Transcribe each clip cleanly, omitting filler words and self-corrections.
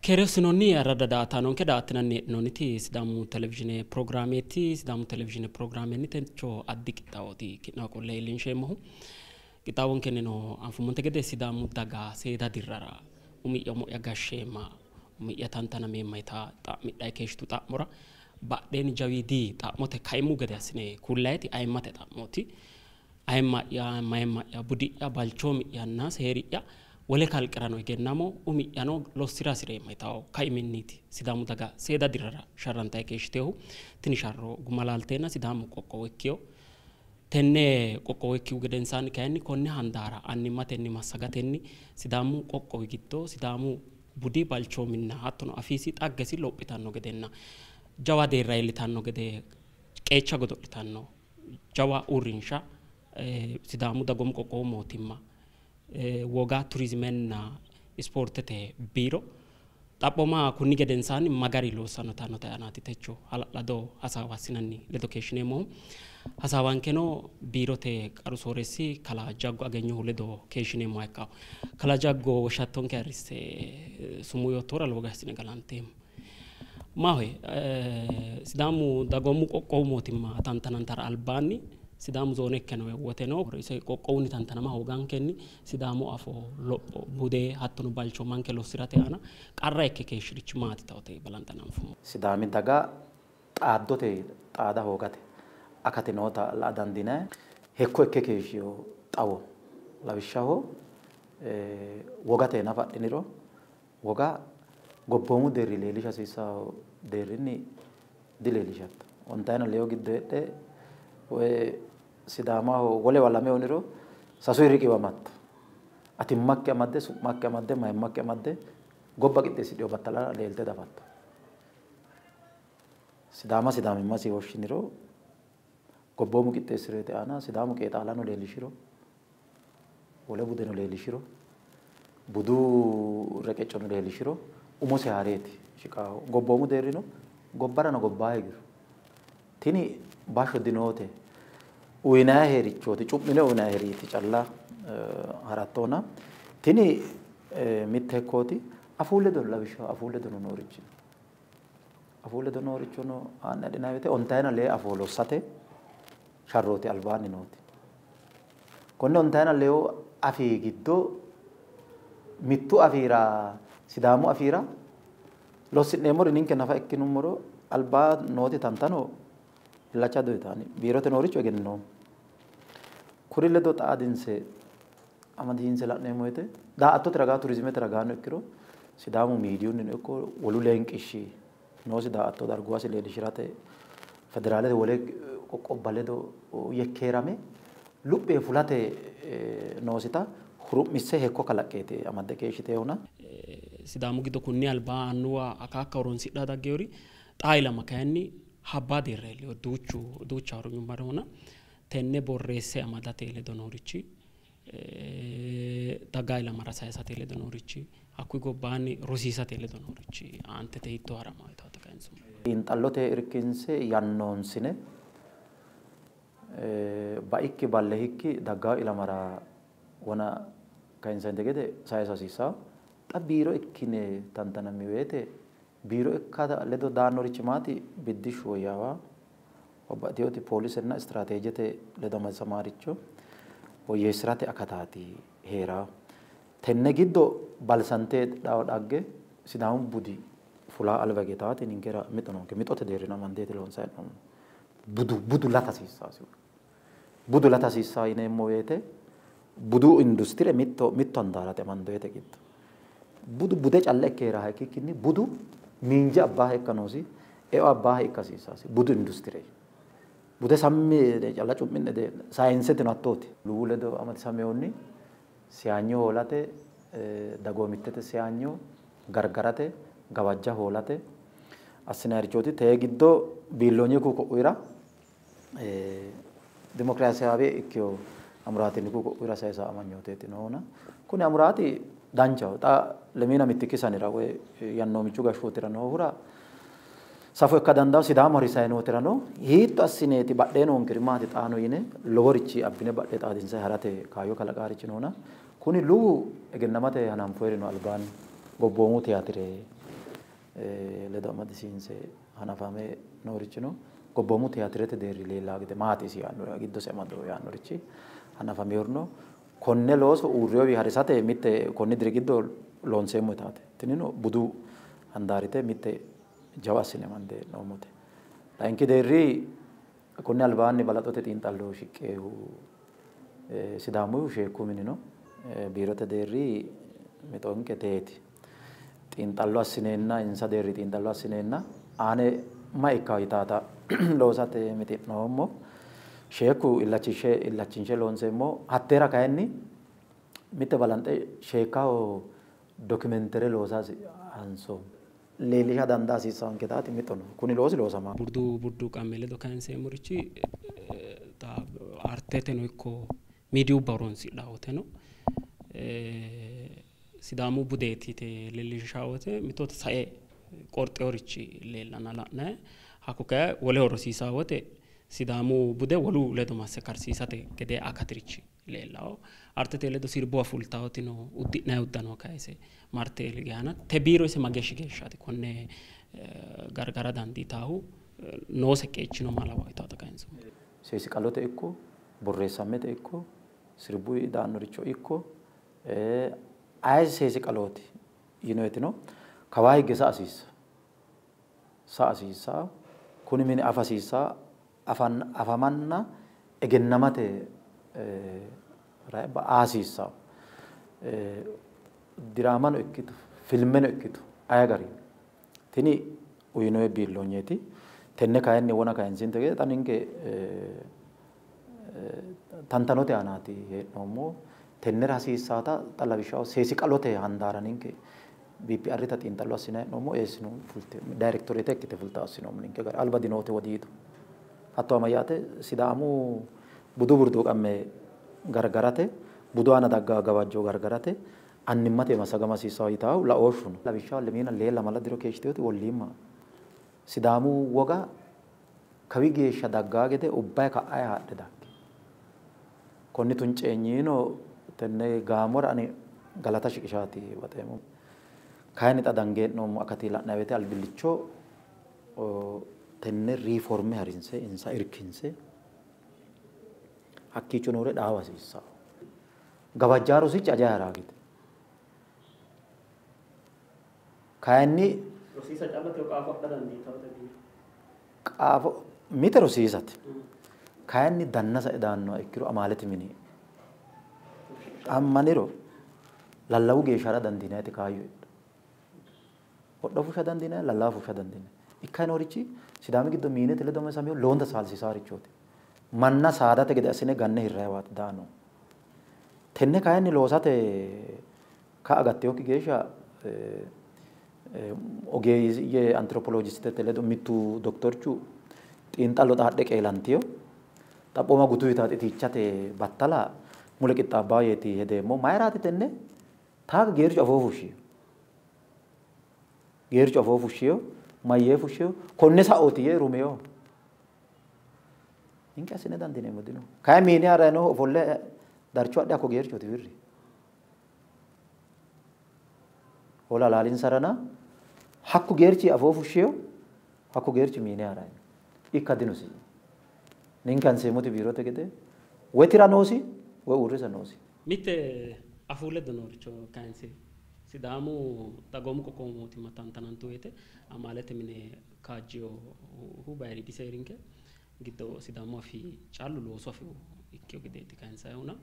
Keeresinonni arradda daa''ataanonke daa''attinanni heedhinoonniti Sidaamu televizhiine pirogiraameeti. Sidaamu televizhiine pirogiraamenni techo addi qixxaawooti ki'newa qolle iillinsheemmohu. Qixxaawonkennino anfummonte gede Sidaamu daga seeda dirrara umi'ya umo'ya gashsheemma umi'ya tantanameemma yita xa'midhayi keeshshitu xa'mora badheenni jawiidi xa'mote kaimu gede assine kullayiti ayimmate xa'mooti. Ayimma'ya, mayimma'ya, budi'ya, balchoomi'yanna seeri'ya wole kalqerano egennamo umi'yano lossira hasireemma yitawo kaiminniiti Sidaamu daga seeda dirrara sharrantayi keeshshiteehu. Tini sharro guma laalteenna Sidaamu qoqqowo ikkiyo. Tenne qoqqowo ikkihu gedensaanni kayinni konne handaara annimmatenni massagatenni Sidaamu qoqqowi giddo Sidaamu budi balchoominna hattono afiisi xaggesi lophitanno gedenna jawa deerra iillitanno gede qeecha godo'litanno jawa uurrinsha Sidaamu dagoomu qoqqowu mootimma woga turizimenna ispoortete biiro xaphooma kunni gedensaanni magari loossanno tannota aanaati techo hala'lado hasaawa assinanni ledo keeshshineemmohu. Hasaawankeno biirote qaru sooreessi kalaa Jaggo Agenyohu ledo keeshshineemmoha ikkawo. Kalaa Jaggo woshshattonke ayirrisse sumuu yoottohura lowo geeshsha assine galanteemmo. Maahoye Sidaamu dagoomu qoqqowu mootimma tantanantara albaanni Sidaamu zoone ikke noo wote no ise qoqqowunni tantanama hoogankenni Sidaamu afoo lopho bude hattono balchoomanke lossirate aana qarra ikke keeshshirichi maati tawote balanxana anfummo. Sidaami daga xaaddote xaada hoogate akati noota la''a dandiinanni. Hekko ikke keeshshino xawo lawishshaho wogate nafa adhiniro woga gobboomu deerri leellisha hasiissanno deerrinni dileellishatto. Ontayina leyo giddo heedhe woy Sidaamaho wolewa lame huniro sasu riqiwamatto. Atimmakki amadde, su'makki amadde, mayimmakki amadde gobba qixxeessidhino battala leelte dafatto. Sidaama sidaamimmasi woshshiniro gobboomu qixxeessirote aana Sidaamu qeexaalano leellishiro, wole budeno leellishiro, budu reqeccono leellishiro umose haareeti shiqaahu. Gobboomu deerrino gobbarano gobbaa higiro. Tini bashsho dinoote uyinayi heerichooti, cu'mine uyinayi heeriiti calla harattona. Tini mitte hekkooti. Afuu ledo lawishshaho afuu ledono noorichi no. Afuu ledo noorichono haa'ne adhinayi woyte ontayina lee afoo lossate sharrooti albaanni nooti. Konne ontayina lee afii giddo mittu afiira Sidaamu afiira lossi'neemmori ninke nafa ikkinummoro albaa nooti tantano illacha duyitaani biirote nooricho egenninoommo. Kuri ledo xaadinse amadisiinse la'neemmo woyte daa''attote ragaa turizimete ragaano ikkiro Sidaamu miidiyunnino ikko wolu leenqishshi noosi daa''atto darguwasi leellishirate federaalete wole qoqqobba ledo yekkeerame luphi fulate noosita huru'misse hekko kalaqqeeti amadde keeshshiteehuna. Sidaamu giddo kunni alba annuwa akaakka horonsidha daggeyori xaa ilama kayinni habba deerra iilleyo duuchu duucha hornyumma noona tenne borreesse amadate ledo noorichi daga ilamara sayisate ledo noorichi hakkuyi gobbaanni rosiisate ledo noorichi aantete hiittoo harama yitaata kayinsummo. Xiinxallote irkinse yannoonsine baikki ballehikki daggaa ilamara wona kayinsante gede sayisa hasiissawo. Xa biiro ikkine tantanammi woyte biiro ikka ledo daannorichi maati biddishshu woyyaawa babbaxxiteewoti poolisenna istiraateejete ledo amadisamaaricho woyyeessirate akataati heeraa. Tenne giddo balsante dhawo dhagge Sidaamu budi fulaa alba getaati ninkera mixo noonke. Mixote deerrino amandeeti loonsayi hee'noommo. Budu budu lata hasiissaasi. Budu lata hasiissaa yineemmo woyte budu industire mitto mitto handaarate amandoyete giddo. Budu bude calla ikke heeraha ikkikkinni budu miinja abbaaha ikka noosi, eo abbaaha ikka hasiissaasi. Budu industire. Bude sammi calla cu'mi'ne saayinseteno hattooti. Luwu ledo amadisamehunni siyaanyo hoolate, dagoomittete siyaanyo gargarate, gawajja hoolate assinayirichooti. Tee giddo biilloonye ku ko'uyira dimokiraasiyaawe ikkiyo amuraatinni ku ko'uyira sayisa amanyooteeti noona. Kuni amuraati danchaho. Xa lemiina mittikki sanira woy yannoomichu gashshootira noohura safo ikka dandawo. Sidaamu harisayi nootirano hiitto assineeti badhee noonkeri maati xaano yine loworichi abbine badhee xaadinsayi harate kaayyo kalaqaarichi noona. Kuni luwu egennamate hananfoyiri no albaanni gobboomu tiyaatire ledo amadisiinse hanafame noorichino gobboomu tiyaatirete deerri leellaa gede maati isi yaanno giddose amado yaannorichi hanafameyorno konne looso uurriyowi harisate mitte konni diri giddo loonseemmo yitaate tinino budu handaarite mitte jawa assine amande noommote. Layinki deerri konni albaanni balaxote xiinxallo shiqqeehu Sidaamu sheekku minino biirote deerri mixonke teeti. Xiinxallo assineenna insa deerri xiinxallo assineenna aane ma ikka yitaata loosate mixi'noommo. Sheekku illachinshe loonseemmo. Hatteera kayinni mitte balanxe sheekkaho dokumentere loosa hansoommo. Leellisha dandaa hasiissanketaati mixo no. Kuni loosi loosama. Burdu qamme ledo kayinseemmorichi arteteno ikko miidiyubba horonsidhaawoteno Sidaamu budeeti yite leellishawote mitoota sae qorxeorichi leellanna la'nayi hakku kayi woleho rosiisawote Sidaamu bude wolu ledo masse karsiisate gede akatirichi leellawo. Artete ledo sirbuwa fultawotino uddi'nayi uddano kayise marte gehana te biiro ise mageeshshi geeshshaati konne gargara dandiitaahu noose qeechino maa lawawo yitaata kayinsummo. Seesiqalote ikko borreessammete ikko sirbu daannoricho ikko aye seesiqalooti yinoyetino kawaa higge sa hasiissa kuni mini afa hasiissa afamanna egennamate aa hasiissawo. Diraamano ikkitu filmeno ikkitu aye gari tini uyinoye biilloonyeeti. Tenne kayinni wona kayinsinte gede xa ninke tantanote aanaati hee'noommo. Tennera hasiissaata xa lawishshaho seesiqalote handaara ninke BPR ta xiinxallo assinayi hee'noommo. Eessino fulte daayirektoreete ikkite fulta assinoommo ninke gari alba dinoote wodiido. Hatto amayyaate Sidaamu budu burduuqamme gargarate budu aana daggaa gawajjo gargarate annimmate massagama hasiissawo yitaahu laooshshu no. Lawishshaho lemiina lee lamala diro keeshshiteyooti wolliimma Sidaamu woga kawi geeshsha daggaa gede ubbayi ka'ayi haadhe dagge konni tunceenyiino tenne gaamora ani galata shiqishaati baxeemmo. Kayinni xa dange hee'noommo akati la'nayi woyte albillicho tenne riiforme harinse insa irkinse hakkiicho noore dhaawa hasiissawo. Gawajjaa rosichi ajayi haraa gede kayinni Rosiisa callate qaafo adha dandiitawote qaafo mite rosiisate kayinni danna sae daannoha ikkiro amaalete mini ammaniro lallawu geeshsha hara dandiinayite kaayyo heedhu. Hodho fushsha dandiinayi, lallawa fushsha dandiinayi. Ikkayi noorichi Sidaami giddo miinete ledo amadaminohu lowonta saalsiisaarichooti. Manna saadate gede assine ganne hirrayiwaati daannohu. Tenne kayinni loosate ka agatteyokki geeshsha ogeeyye antiropolojistete ledo mittu doktorchu xiinxallo xaadhe qeelantiyo xaphooma gutu yitaa xitiichate battala mule qixxaabbaa yeeti hedeemmo. Mayiraati tenne taaga geerchu afoo fushshiyo. Geerchu afoo fushshiyo mayyee fushshiyo konne sa'ooti yee rumeyo. Ninke assine dandiineemmo dino. Kayi miine harayi noohu ofolle darcho adhe hakko geerchooti wirri. Hola laalinsarana hakku geerchi afoo fushshiyo hakku geerchi miine harayi no. Ikka dinosi. Ninke anseemmoti biirote gede woy tira noosi woy uurrisa noosi. Mitte afuu ledo nooricho kayinse Sidaamu dagoomu qoqqowu mootimma tantanantu woyte amaalete mine kaajjiyohu bayiriidi seerinke giddo Sidaamu afii callu loosu afoo ikkiyo gedeeti kayinsayihuna.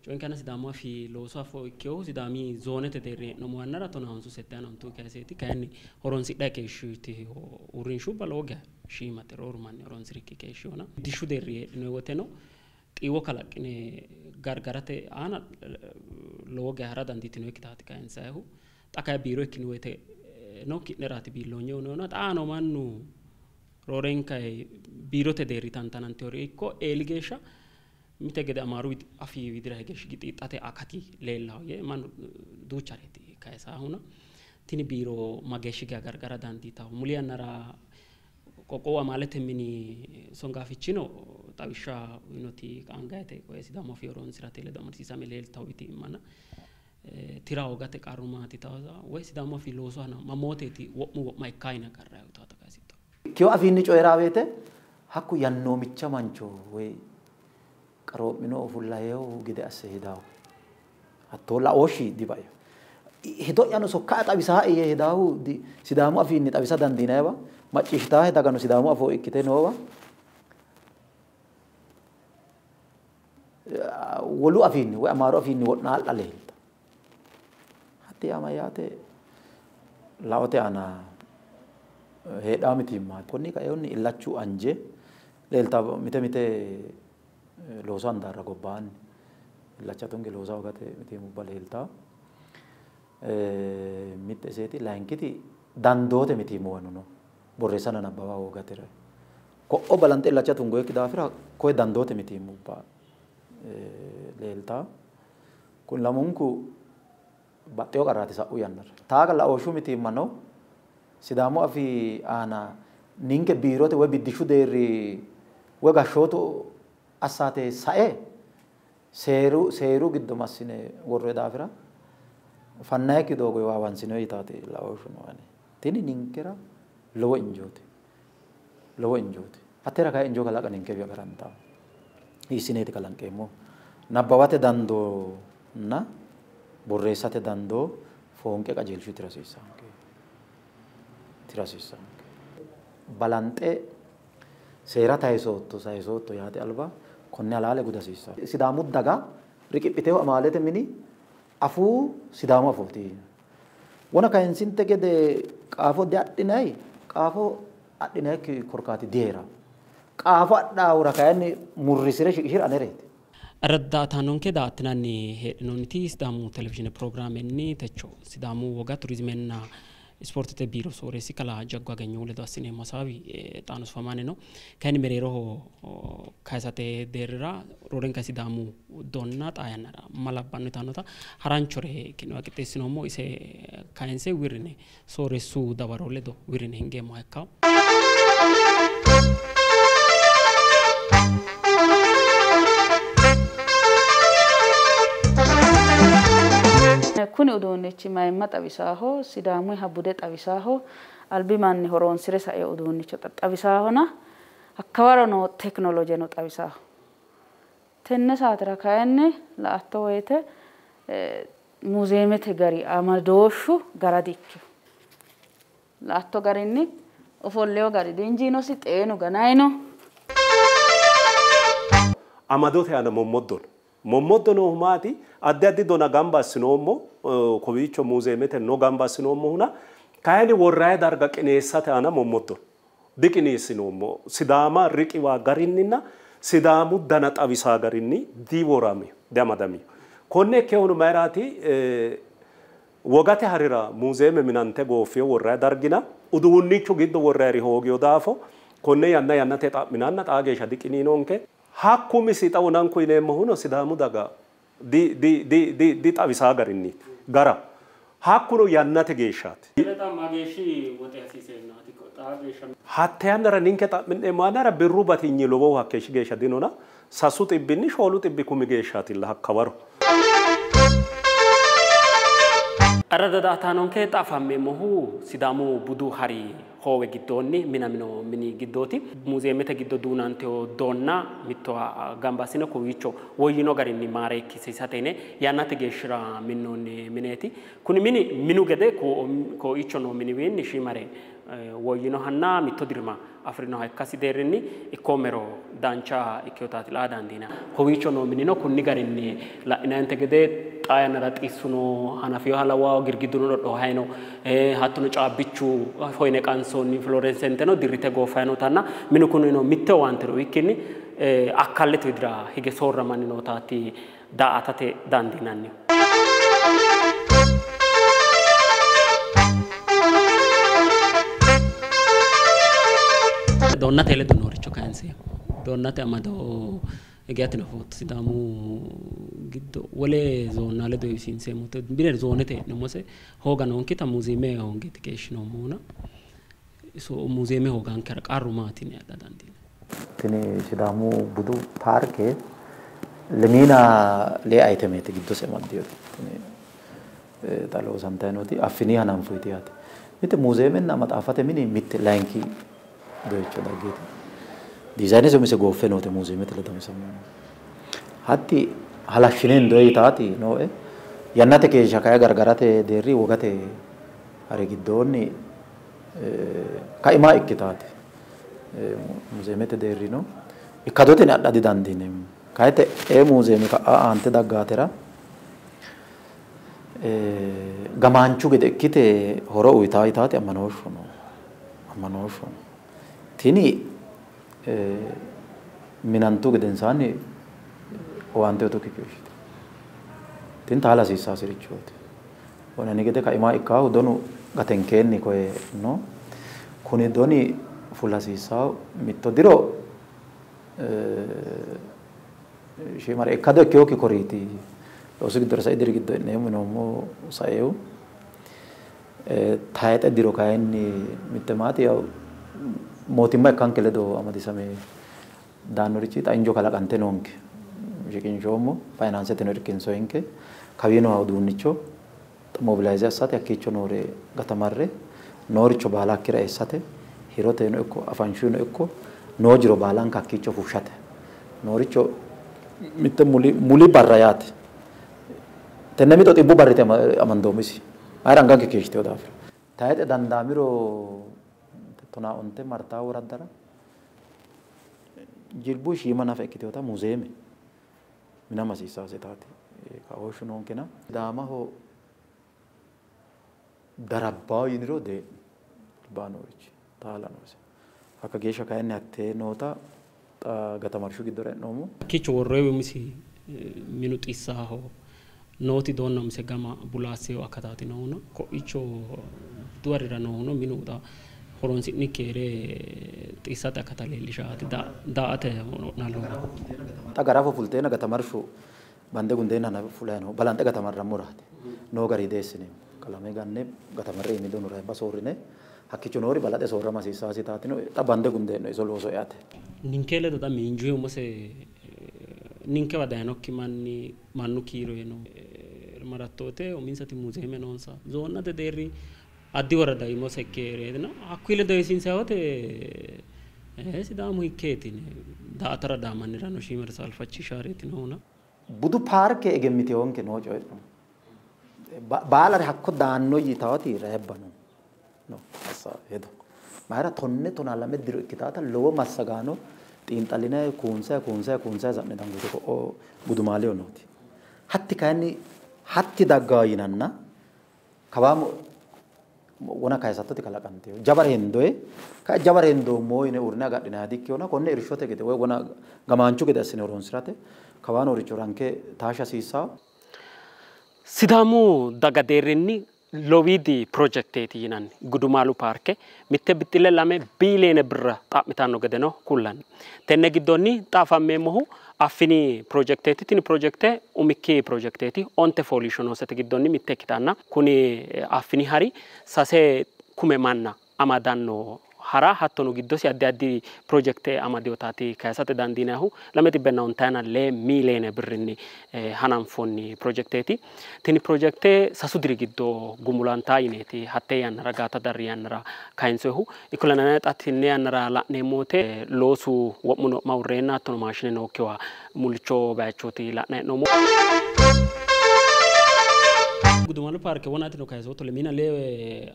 Coyinkana Sidaamu afii loosu afoo ikkiyohu Sidaami zoonete deerri hee'noommo yannara 97 kayiseeti kayinni horonsidhayi keeshshiti uurrinshubba lowo geya shiimate rooru manni horonsirikki keeshshihona. Dishshu deerri heedhino woteno xiiwo kalaqqine gargarate aana lowo geya hara dandiitinokkitaati kayinsayihu. Xa kayi biiro ikkini woyte no ki'neraati biilloonye uyinoona xaano mannu roorenkayi biirote deerri tantanantewori ikko eeli geeshsha mite gede amaaru afii widira hige xiixxate akati leellawo yee mannu duuchareeti kayisaahuna. Tini biiro mageeshshi geya gargara dandiitawo. Muli yannara qoqqowu amaalete mini songaafichino xawishsha uyinoti qaangayite koye Sidaamu afii horonsirate ledo amadisiisame leeltawo mitiimmana Tira hoogate qarru maati taata woy Sidaamu afii loosu aana mamooteeti wo'mu wo'ma ikkaa yine agarrayihu taata kayisitto. Ikkeyo afiinni coyiraa woyte hakku yannoomicha mancho woy qaroo'mino ofullayeehu gede asse hedaahu hattoo laooshshi dibaino. Hedo'yano sokka xawisaa yee hedaahu Sidaamu afiinni xawisa dandiinayiwa macciishshitaahe dagano Sidaamu afoo ikkite noowa wolu afiinni woy Amaaru afiinni wo'naa'la leelta. Hatti yaa mayyaate laote aana heedhaa mitiimmaati. Konni kaeehunni illachu anje leelta mite mite loosu handaarra gobbaanni illacha tunge loosa hoogate mitiimmubba leeltaa. Mitte iseeti layinkiti dandoote mitiimmuwano no borreessanna nabbawa hoogatera. Ko'o balanxe illacha tungoyekki daafira koye dandoote mitiimmubba leeltaa. Kun lamunku baxxeyo qarraati sa'u yannara. Taaga laooshshu mitiimma no Sidaamu afii aana ninke biirote woy biddishshu deerri woy gashshootu assaate sae seeru giddo massine worroyi daafira fannayikki doogo waawansinoyi yitaati laooshshu no ane. Tini ninkera lowo injooti. Lowo injooti. Hattera kayi injoo kalaqa ninkewi agarantawo. Hiissineeti kalanqeemmohu? Nabbawate dandoonna borreessate dandoo foonqe qajeelshu tira hasiissaanke. Tira hasiissaanke. Balanxe seera tayisootto yaate alba konne halaale guda hasiissaanke. Sidaamu daga riqiphiteho amaalete mini afuu Sidaamu afooti. Wona kayinsinte gede qaafo diadhinayi qaafo adhinayikki korkaati diheera. Qaafo adhaahura kayinni murrisire shiqishira anereeti. Raddaataanonke daa''attinanni heedhinoonniti Sidaamu televizhiine pirogiraamenni techo Sidaamu woga turizimenna ispoortete biiro sooreessi kalaa Jaggo Agenyohu ledo assineemmo hasaawi xaano sufamanni no. Kayinni mereeroho kayisate deerrira roorenka Sidaamu donna xaa yannara ma labbanno yitannota haranchore ki'newa qixxeessinoommo. Ise kayinse wirrine sooreessu dawaro ledo wirrine hingeemmoha ikkawo. Kuni uduunnichi mayimma xawisaaho Sidaamuyiha bude xawisaaho albi manni horoonsire sae uduunnicho xawisaahona hakkawaro noo tekinolojeno xawisaaho. Tenne saatera kayinni la''atto woyte muuzeemete gari amadooshshu gara dikkino. La''atto garinni ofolleyo gari dinjiinosi xeenu ganayino. Amadote aana mommoddo no. Mommoddo noohu maati? Addi addi dona gamba assinoommo kowiicho muuzeemete no gamba assinoommohuna kayinni worrayi darga qineessate aana mommoddo diqineessinoommo. Sidaama riqiwa garinninna Sidaamu dana xawisaa garinni diworamiyo diamadamiyo. Konne ikkehuno mayiraati wogate harira muuzeeme minante gooffiyo worrayi dargina uduunnichu giddo worrayiri hoogiyo daafo konne yanna yannate xa'minanna xaa geeshsha diqiniinonke. Hakku misi xawonanku yineemmohuno Sidaamu daga di xawisaa garinni gara hakkuno yannate geeshshaati. Hatte yannara ninke xa'mineemmo yannara birru batinyi lowohu hakkeeshshi geeshsha dinona 300 400 kumi geeshshaatilla hakkawaro. Arradadaataanonke xaafammeemmohu Sidaamu budu hari hoowe giddoonni minamino mini giddooti. Muuzeemete giddo duunanteyo donna mittowa gamba assine kowiicho woyyino garinni maareekkisiisate yine yannate geeshshira minnoonni mineeti. Kuni mini minu gede koicho noo miniwiinni shiimare woyyinohanna mitto dirima afirinoha ikkasi deerrinni ikkoommero dancha ikkeyotaati la''a dandiinanni. Kowiicho noo minino kunni garinni la'inayinte gede xaa yannara xissuno hanafiyoha lawawo girgidduno dhodhohayi no hattono caabbichu hoyine qansoonni fluorescenteno dirrite gooffayi nootanna minu kunino mitte owaanteno uyikkinni akkallete widira hige soorramanni nootaati daa''atate dandiinannihu. Donnate ledo nooricho kayinseemmo. Donnate amado egeatino afootto Sidaamu giddo wole zoonna ledo heewisiinseemmo bire zoonete hee'noommose hooga noonkita muuzeeme hoongeeti keeshshinoommohuna so muuzeeme hoogankera qarru maati yine adha dandiinanni. Tini Sidaamu budu paarke lemiina lee ayitemeeti giddose amaddinote. Tini Xa loosantayi nooti Affini hananfoyiti yaate. Mitte muuzeemenna maxaaffate mini mitte layinki doyicho dhaggeeti. Diizaynese umise gooffe noote muuzeemete ledo hatti halashshine hendoye yitaati nooe. Yannate keeshsha kayi gargarate deerri wogate hari giddoonni kaima ikkitaati. Muuzeemete deerrino ikkadoteni adha didandiineemmo. Kayi te'ee muuzeeme ka'a aante daggaatera gamaanchu gede ikkite horo uyitaa yitaati ammanooshshu no. Ammanooshshu no. Tini minantu gedensaanni owaante uyitukki keeshshitino. Tini taala hasiissaasirichooti. Wonani gede kaima ikkaahu donu gatenkeenni koye no. Kuni doni fula hasiissaahu mitto diro shiimare ikkado ikkinokki koriiti. Loosu giddora sai diri giddo e'neemmo yinoommo saehu. Tayixe diro kayinni mitte maati yawu mootimma ikkanke ledo amadisame daannorichi xa injo kalaqante noonke. Shiqinshoommo fayinaanseteno irkinsoyinke kawiinoha uduunnicho mobilayize assate hakkiicho noore gatamarre nooricho baala hakkira eessate hiroteno ikko afanshuyino ikko noo jiro baalanka hakkiicho fushshate nooricho mitte muli barra yaate. Tenne mixo xibbu barrite amandoomisi mayira anganke keeshshiteyo daafira. Tayixe dandaamiro 15 martaa woraddara jilbu shiima nafa ikkiteyoota muuzeeme minama hasiissaasetaati kaooshshu noonkena. Sidaamaho darabbaa yiniro dee'ni albaa noorichi taala noose. Hakka geeshsha kayinni hattee noota xa gatamarshu giddora e'noommo. Hakkiicho worroyi umisi minu xissaaho nooti donna umise gama bulaaseyo akataati noohuno ko'icho duwarira noohuno minu xa horonsi'nikki heere xissate akata leellishaati daa''ate ho'nalloommo. Xa garafo fulteenna gatamarshu bande gundeenna fulayi no balanxe gatamarrammoraati noo gari deessineemmo. Qalame ganne gatamarre iimi donu raibba soorrine hakkicho noori balaxe soorrama hasiissaasi taatino xa bande gundeenno iso looso eate. Ninke ledo xa miinjuyi umose ninkewa dayinokki manni mannu kiiro no marattote uminsati muuzeeme noonsa zoonnate deerri addi worada umose ikke heereetina hakkuyi ledo heesiinsayi wote Sidaamu hikkeeti daa''atara daa mannirano shiimare saalfachishaareeti noohuna. Budu paarke egemmiteyoonke noo coyi'no. Baalare hakko daanno yitaati raibba no. No assa hedo. Mayira 12 12 diro ikkitaata lowo massagaano xiinxallinay kuunsayi kuunsayi kuunsayi sa'ne dangote ko'o gudumaaleho nooti. Hatti kayinni hatti daggaa yinanna kawaamo wona kayisattote kalaqanteyo. Jaware hendoye kayi jaware hendoommo yine uurrine agadhinayiha dikkeyona konne irshote gede woy wona gamaanchu gede assine horonsirate kawaano horicho ranke taashsha hasiissawo. Sidaamu daga deerrinni lowiidi pirojekteeti yinanni Gudumaalu paarke mitte bixxille 2 biiliyoone birra xa'mitanno gedeno kullanni. Tenne giddonni xa afammeemmohu Affini pirojekteeti. Tini pirojekte umikki pirojekteeti. 9 fooliishsho noosete giddonni mitte ikkitanna kuni Affini hari 3 kume manna amadanno hara hattono giddosi addi addi pirojekte amadeyotaati kayisate dandiinayihu 292 miiliyoone birrinni hananfoonni pirojekteeti. Tini pirojekte 3 diri giddo gumulantaa yineeti hattee yannara gaata darri yannara kayinsoyihu. Ikkollana xa tenne yannara la'neemmo wote loosu wo'muno wo'ma uurreenna hattono maashine nookkiwa mullicho bayichooti la'nayi hee'noommo. Gudumaalu paarke wonatino kayisootto lemina lee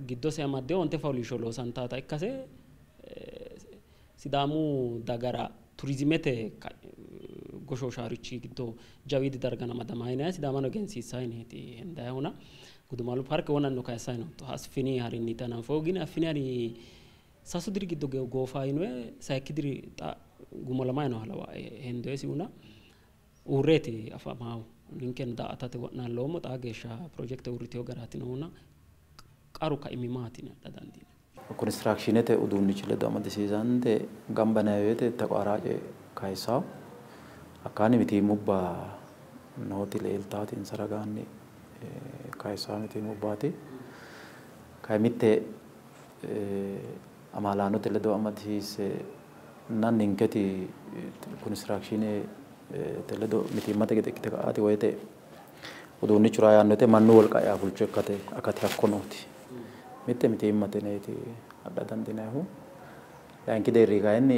giddose amadde 9 fooliishsho loosantaata ikkase Sidaamu dagara turizimete goshooshaarichi giddo jawiidi dargana amadama yinayi Sidaamano egensiissayi yineeti hendayihuna. Gudumaalu paarke wonanno kayissayi nootto Affini harinni hananfoyi gini Affini hari 3 diri giddo goofaa yinoye 3 diri xa gumulamayi nooha lawae hendoyesihuna uurreeti afamaahu. Ninkeno daa''atate wo'naalloommo xaa geeshsha pirojekte uurriteyo garaati noohuna qaru kaimi maati yine adha dandiinanni. Konistirakshinete uduunnichi ledo amadisiisante gamba yinayi woyte taqoaraace kayissawo. Hakkaanni mitiimmubba nooti leeltaati insa ragaanni kayissawo mitiimmubbaati. Kayi mitte amaalaanote ledo amadisiisse na ninketi konistirakshinete ledo mitiimmate gede ikkite ka'aati woyte Uduunnichu yaannote mannu wolqa ea fulcho ikkate akati hakko nooti. Mitte mitiimmate neeti adha dandiinannihu. Layinki deerri kayinni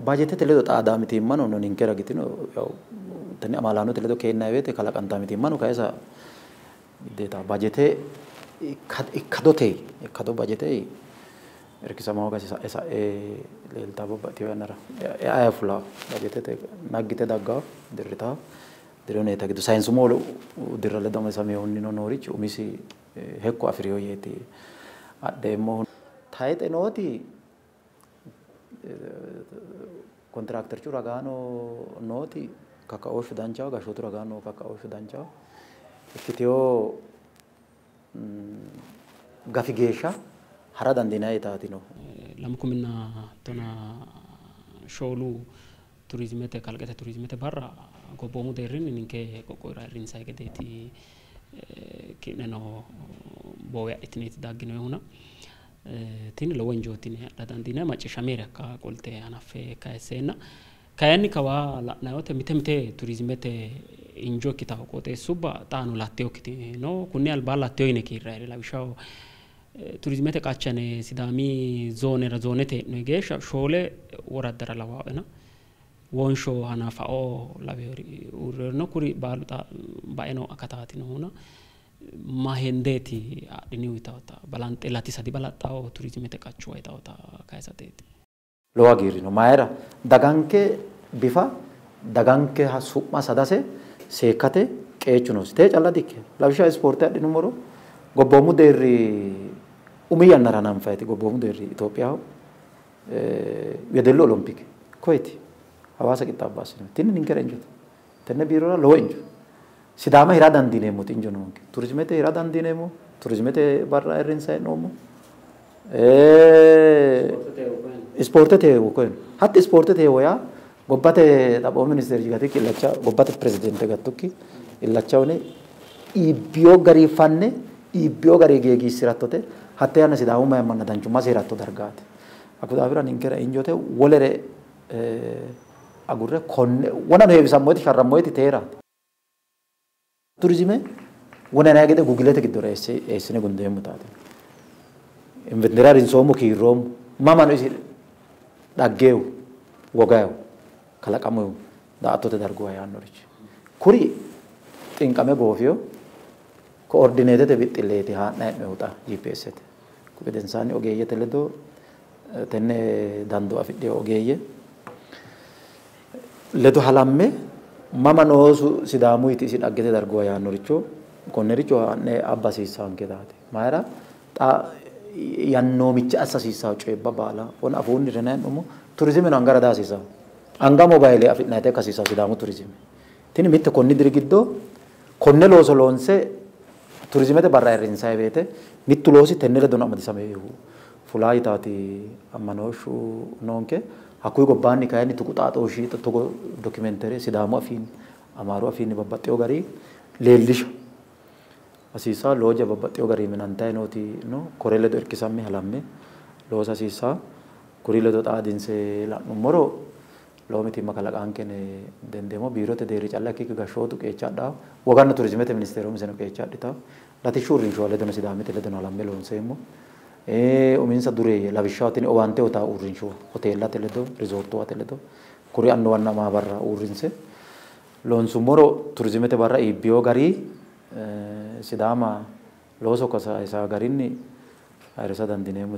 bajetete ledo xaadaa mitiimmano no ninkera gitino tenne amaalaanote ledo keennanni woyte kalaqantaa mitiimmano kayisa giddeeta bajete ikkadote ikkado bajete irkisama hoogasi sa'e sa'e leeltaa babbaxxiteyo yannara eae fulaa bajetete naggite daggaa dirritaa diruneeta giddo sayinsummo dirra ledo amadaminohunnino noorichi umisi hekko afi'reyo yeeti adheemmohu. Tayixe nooti kontiraakterchu ragaano nooti kakkaooshshu danchaho, gashshootu ragaano kakkaooshshu danchaho ikkiteyo gafi geeshsha hara dandiinanni no. 2014 turizimete kalqete turizimete barra gobboomu deerrinni ninke qoqqowira ayirrinsanni gedeeti ki'neno boowe adhitineeti dagginoyihuna tini lowo injooti yine adha dandiinanni macciishshameere hakka qolte hanaffe kayisseenna kayinni kawa la'nanni woyte mite mite turizimete injo ikkitawo qooxeessubba xaano latteyokkiti no kunni albaa latteyo yine kiirrayiri lawishshaho turizimete qachane Sidaami zoonera zoonete hee'noyi geeshsha 4 woraddara lawaa'ena wonsho hanafao laweyori uurrino kuri baalu baeno akataati nohuna ma hendeeti adhinihu yitawota balanxe latisa dibalaxxawo turizimete qachuwa yitawota kayisateeti. Lowo hagiirri no mayira daganke bifa daganke su'ma sadase seekkate qeechu noosi tee calla dikke lawishshaho ispoorte adhinummoro gobboomu deerri umi yannara hananfayiti gobboomu deerri Itophiyaho wedellu olompike koyeti Hawaasa qixxaabba assinoonni tini ninkera injote tenne biirora lowo injo Sidaama hira dandiineemmoti injo noonke turizimete hira dandiineemmo turizimete barra ayirrinsanni hee'noommo ispoortete heewo koyeno hatti ispoortete heewo yaa gobbate xaphoomu ministeerchi gatikki illacha gobbate pirezideente gattukki illacha wone iibbiyo garii fanne iibbiyo garii geegiissirattote hatte yanna Sidaamu mayimmanna danchummasi hiratto dargaati hakko daafira ninkera injote wolere agurre konne wonano heewisammoyti sharrammoyti teeraati. Turizime wonanaa gede gugilete giddora eessine gundeemmo taate. Inventera rinsoommo kiirroommo mamano isi dhaggeewu wogayewu kalaqamuyu daa''attote darguwa yaannorichi. Kuri xinqame goofiyo koordineetete bixxilleeti haa'na hee'noyihu xa GPS-te. Gedensaanni ogeeyyete ledo tenne dandoo afidhino ogeeyye ledo halamme mama noosu Sidaamuyiti isi dhaggete darguwa yaannoricho konnericho haa'ne abba hasiissaanke taate. Mayira xa yannoomicha assa hasiissawo coyibba baala wona afuunni renanni hee'noommo turizimeno angara daa hasiissawo. Anga mobayile afi'nayite ikka hasiissawo Sidaamu turizime. Tini mitte konni diri giddo konne looso loonse turizimete barra ayirrinsanni woyte mittu loosi tenne ledono amadisiisamehu fulaa yitaati ammanooshshu noonke. Hakkuyi gobbaanni kayinni tuqu xaaxooshshi togo dokimentere Sidaamu afiinni Amaaru afiinni babbaxxeyo garii leellisha hasiissawo looja babbaxxeyo garii minantayi nooti no kore ledo irkisamme halamme loosa hasiissawo kuri ledo xaadinse la'nummoro lowo mitiimma kalaqaankene dendeemmo biirote deerri calla ikkikki gashshootu qeecha adhawo woganna turizimete ministeere umiseno qeecha adhitawo latishshu uurrinshuwa ledono Sidaamite ledono halamme loonseemmo. Uminsa dureeyye lawishshaho tini owaante uyitaa uurrinshuwa hoteellate ledo rizoortuwate ledo kuri annuwanna maabarra uurrinse loonsummoro turizimete barra iibbiyo garii Sidaama looso kasayisaa garinni ayirrisa dandiineemmo.